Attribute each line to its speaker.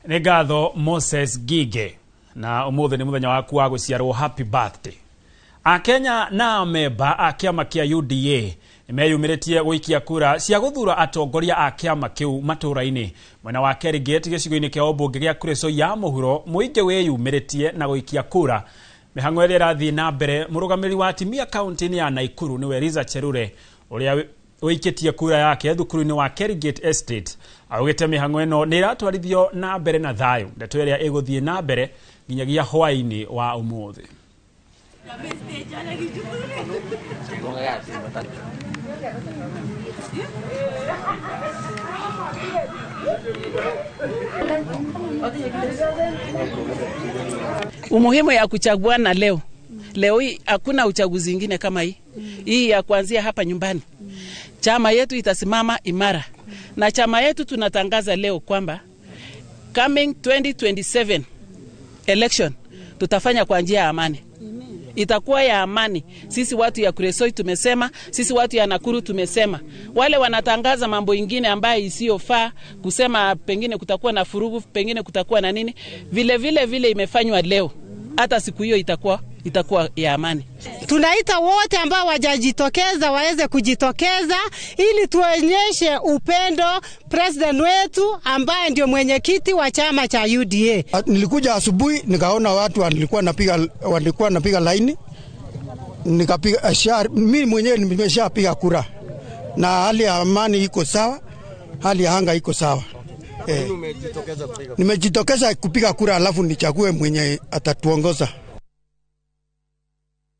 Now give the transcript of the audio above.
Speaker 1: Nĩ ngatho Moses Ngige, na ũmũthĩ nĩ mũthenya waku wa gũciarwo, happy birthday. Akenya na amemba a kĩama kĩa UDA nĩmeyumĩrĩtie gũikia kura cia gũthura atongoria a kĩama kĩu matũũra-inĩ. Mwena wa Kerigate gĩcigo-inĩ kĩa ũmbunge gĩa Kuresoi ya mũhuro, mũingĩ wĩyumĩrĩtie na gũikia kura. Mĩhang'o ĩrĩa ĩrathiĩ na mbere, mũrũgamĩrĩri wa atimia kaunti-inĩ ya Naikuru nĩwe Liza Cherure, ũrĩa ũikĩtie kura yake thukuru-inĩ wa Kerigate Estate, augĩte mĩhang'o ĩno nĩ ĩratwarithio na mbere na thayũ, ndeto ĩrĩa ĩgũthiĩ na mbere nginyagia hwaĩ-inĩ wa ũmũthĩ.
Speaker 2: Umuhimu ya kuchaguana leo, leo hii hakuna uchaguzi ingine kama hii, hii ya kuanzia hapa nyumbani. Chama yetu itasimama imara, na chama yetu tunatangaza leo kwamba coming 2027 election tutafanya kwa njia ya amani, itakuwa ya amani. Sisi watu ya Kuresoi tumesema, sisi watu ya Nakuru tumesema. Wale wanatangaza mambo ingine ambayo isiyofaa kusema, pengine kutakuwa na furugu, pengine kutakuwa na nini, vile vile vile imefanywa leo, hata siku hiyo itakuwa ya amani.
Speaker 3: Tunaita wote ambao wajajitokeza waweze kujitokeza ili tuonyeshe upendo president wetu ambaye ndio mwenyekiti wa chama cha UDA.
Speaker 4: Nilikuja asubuhi nikaona watu walikuwa napiga laini, nikapiga mimi mwenyewe nimeshapiga kura na hali ya amani iko sawa, hali ya anga iko sawa. Nimejitokeza kupiga kura alafu nichague mwenye atatuongoza.